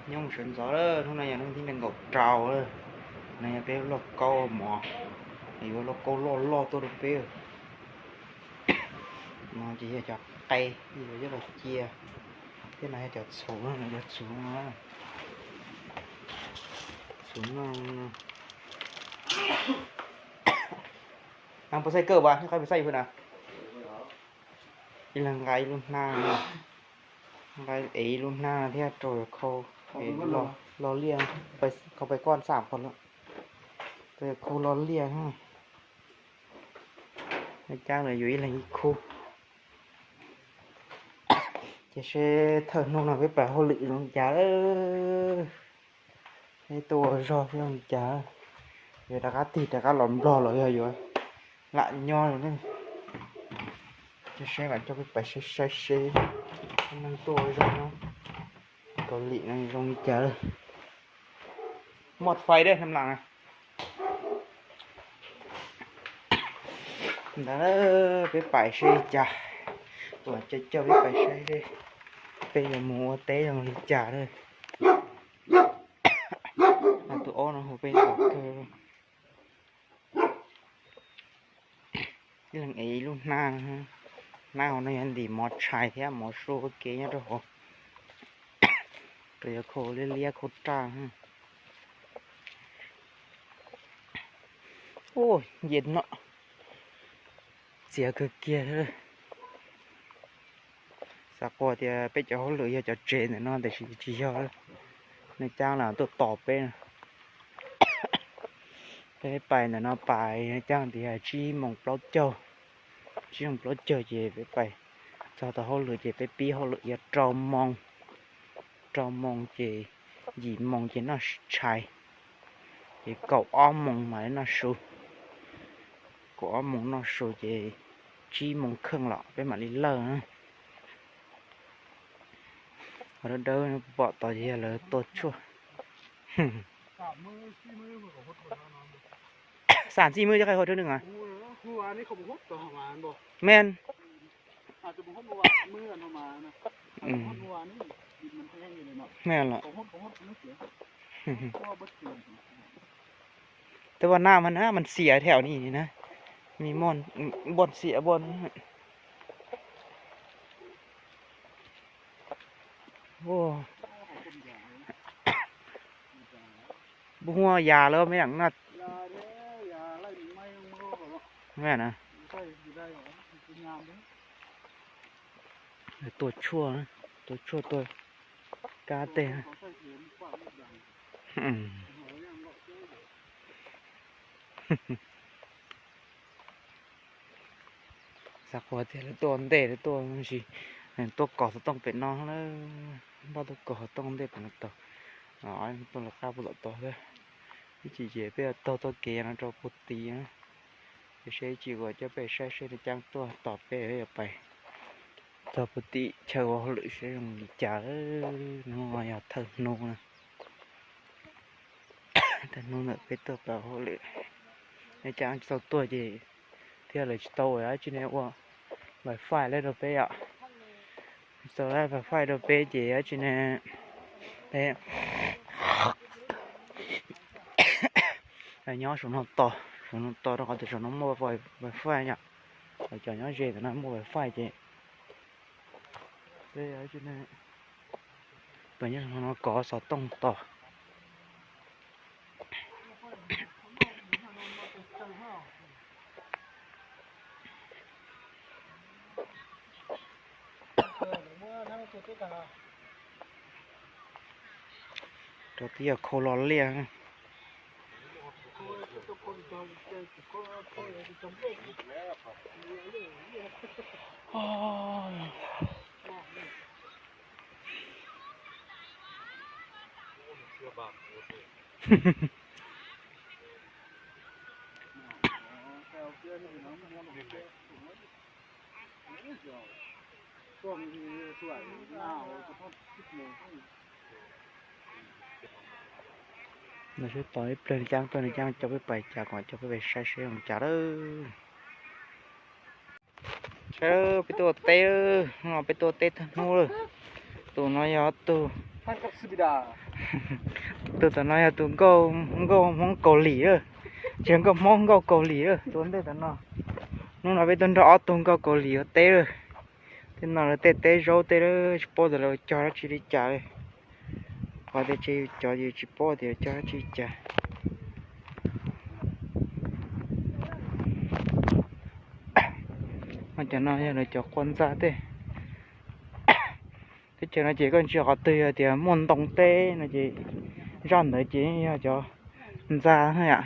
Nyob sawv ntxov lawm, hnub no yog hnub tim nees nkaum rau lawm. No yog peb lauj kaub mov, yuav lauj kaub loj loj tuaj rau peb. No ces yog cov qe, yuav coj los cia, thiab no yog cov txhuv, cov txhuv no, txhuv no. Nqa pos xaij kawg vas, qab pos xaij yus na. Ib leeg nqa ib lub hnab, nqa ev ib lub hnab thiab rau khau, loj liaj, khau pes koj xam qhov lawm, rau khau loj liaj. Cab lawv yuav ib leeg ib khub. Ces seb thawj hnub no peb pais hauj lwm zoo li cas lawm, peb tuaj ua zog thiab zoo li cas, yuav rov qab tig rov qab los Nplog los yog yuav lam nyob lawm ne. Ces seb mam coj peb pais saib saib seb neeg tuaj ua zog nyob Kaus Lim no zoo li cas lawm. Mot fais dej nam lam na. Ntawd peb pais seb li cas, tus coj coj peb pais saib seb peb yuav mus ua teb zoo li cas na. Tus aub no hu peb los kawg. Ib leeg ev ib lub hnab, hnab hauv no yog ntim mov tshais thiab mov su ua ke nyob rau hauv. Rau yog khau liab liab khau raj. Ua nce no txias kawg kiag. Xav quas tias peb cov hauj lwm yog cov tsev ntawm no tiam sis tsis yog, nej cab los tuaj tos peb. Peb pais ntawm no pais cab tias tsib moos plaub caug, tsib moos plaub caug ces peb pais txog tau hauj lwm ces peb pib hauj lwm yog rau moos, rau moos ces yim moos ces noj tshais, ces kaum ob moos mam li noj su, kaum ob moos noj su ces tsib moos kheej los peb mam li lawj. Qhov dawb dawb pom tod ces yog lawv tua tshuaj. Xam txij mwb cov qai hua rau nws a. Men. Men los. Tej vaj naj mas na mas xiam thiab ni na, me npoj xiam npoj. Npua huab yas lawm me lam no. Tua tshuaj, tua tshuaj tua kab tej. Xav quas tias lawv tuaj ntej lawv tuaj sis tuaj kos xov tooj pem no na, npaj tuaj kos xov tooj ntej pem no tau, tuaj lawv qab puag tom tod xwb. Ib chim ces peb taug txoj kev no rau puag tid na, ces seb ib chim uas coj peb saib seb nej cab tuaj tos peb yuav pais txog puag tim chaw ua hauj lwm seb zoo li cas. Hnub no yog thawj hnub na, thawj hnub ntawm peb tuaj pab hauj lwm. Nej cab tsis tau tuaj ces thiab lawv tsis tau ua dab tsi ne, ua wifi lawm rau peb yom. Tsis tau wifi rau peb ces dab tsi ne, peb nyob saum no tos, saum no tos rau qhov tias saum no muaj wifi yom. Cov nyob ze ntawm no muaj wifi ces peb nyob saum no kov xov tooj tos. Rau tib yog khau lo liaj. Ntawd seb tos ib pliag nws cab tuaj, nws cab coj peb pais cas kom coj peb pais saib seb zoo cas lawm. Saib peb tuaj ua teb, hnub no peb tuaj ua teb tag hnub lawm. Tus no yog tus Tus tom no yog tus nkauj, nkauj Hmoob Kaus Lim lawm, tsis yog nkauj Hmoob, nkauj Kaus Lim lawm tus ntej tom no. Hnub no peb tuaj nrog ob tug nkauj Kaus Lim ua teb lawm. Tej no lawv tej teb zaub tej lawm tsis paub tias lawv cog dab tsi li cas li. Qhov tias tsev yus cov yus tsis paub tias cog dab tsi li cas. Cov no yog lawv cov qua ntxa tej. Teb chaws no ces koj ntsia qhov twg yog tias muaj ntoo teb no ces zaj ntawd ces yog cov ntxa,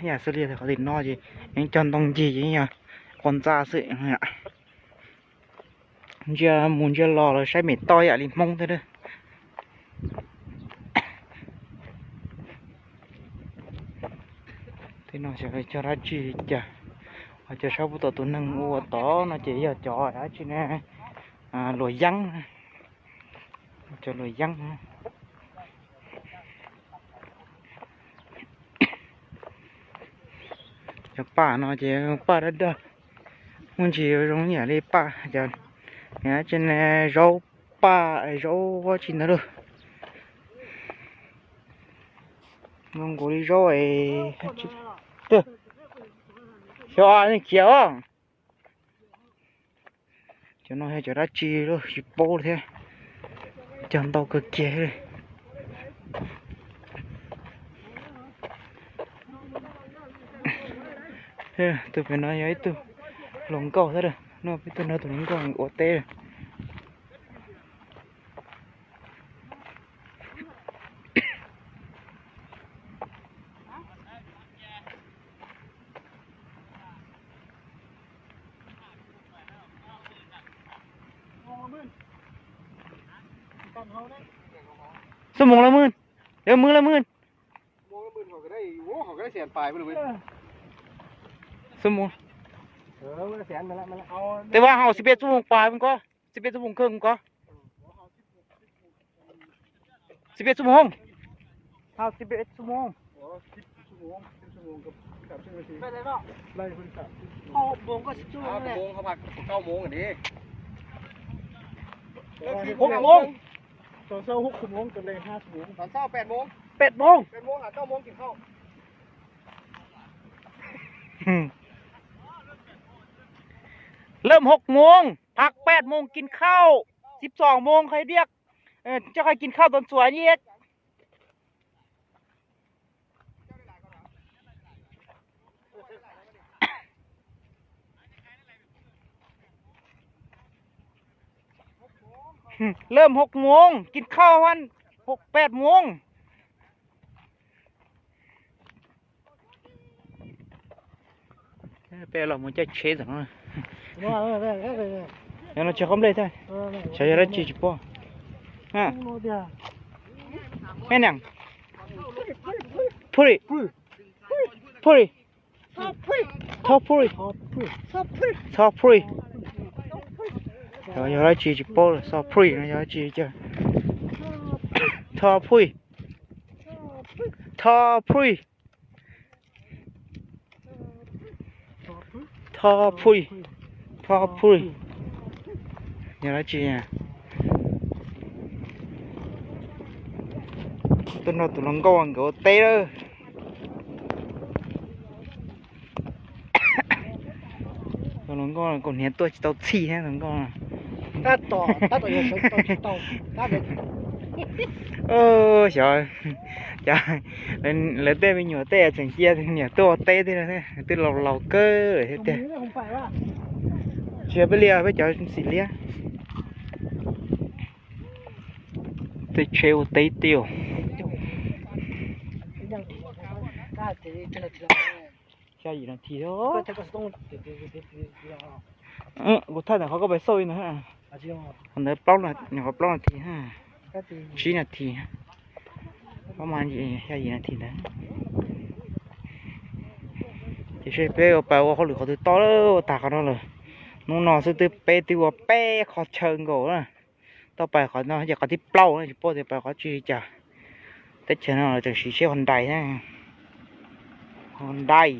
yam xws li qhov tim no ces yeej cog ntoo ncig ces yog qua ntxa xwb. Ntsia mus ntsia los lawv saib mem toj yam li Hmoob thiab. Tej no xyov cog dab tsi li cas. Ho cov sab pem tom tus neeg ua tod no ces yog cov dab tsi ne, luam yeeb, cov luam yeeb. Cov paj no ces paj dawb dawb, muaj ntsis zoo yam li paj cov, dab tsi ne, zaub paj, zaub dab tsi ntawd lauj. Zoo nkaus li zaub es, xyov, nej khiav os. Cov no yog cov dab tsi los tsis paub thiab, cog ntau kawg kiag li. Tus pem no yog ib tug hluas nkauj thiab, no peb tuaj nrog tus hluas nkauj ua teb. Xuab moos lawm mog, lawv mog lawm mog. Xuab moos. Tej vaj haus xib peb xuab moos pais mus ko, xib peb xuab moos kawg mus ko. Xib peb xuab moos, haus xib peb xuab moos. Peb moos. Lawm hauv moos, phaj peb moos kis khauj, sib xoom moos qhov diaj, coj qhov kis khauj tau txuas li. Lawm hauv moos, kis khauj hauv peb moos. Peb los mus caij tsheb tam no. Yog no tsis qhov nplej thiab, xyov yog dab tsi tsis paub. Puri, puri, puri, tho puri, tho puri. Yog dab tsi tsis paub, tho puri no yog dab tsi cas. Tho puri, tho puri. Tho pui, tho pui. Yog dab tsi? Tuaj nrog tus hluas nkauj nkawd ua teb lawm. Tus hluas nkauj kaus hniav tuaj tsis tau txhij thiab tus hluas nkauj. Xyov, lawv tej me nyuam tej tseem cia niam tuaj ua teb thiab, twb laus laus kawg lawm thiab tiag. Tsis yog peb li, peb cov xim liab. Tej tsheb ua teb tiag. Xya yim nas this. Kuv thaij ntawm qhov koj pais xauj li ntawd, qhov ntawd plaub, nyuam qhuav plaub nas this, tsib nas this, plaub mas xya yim nas this ntawd. Ces seb peb ua pais ua hauj lwm qhov twg tau ua tag qhov no lawm. Hnub no xwb twb peb, twb ua peb qhov chaw nkaus na. Tau pais qhov no ces qhov thib plaub na, tsis paub tias pais qhov tsi li cas. Teb chaws no lawv tseem siv tsheb Hyundai na. Hyundai.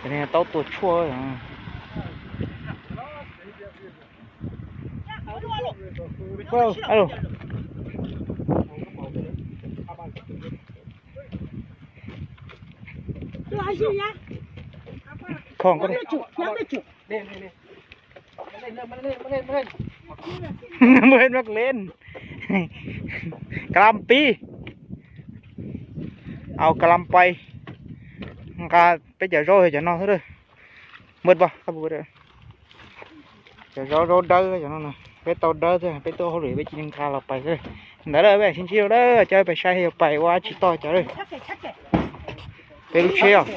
Cov no taub tua tshuaj. Alo. Thom ko. Muaj ib lub len. Kalam pib. Au kalam pais. Nqa peb cov zaub cov no xwb. Muaj pom cov zaub, zaub dawb cov no, peb tau dawb xwb, peb tuaj hauj lwm peb cia li nqa los pais xwb. Ntawd lawm peb sib ntsib lawm, coj pais saib yuav pais ua dab tsi toj cov lawm. Peb lub tsheb os.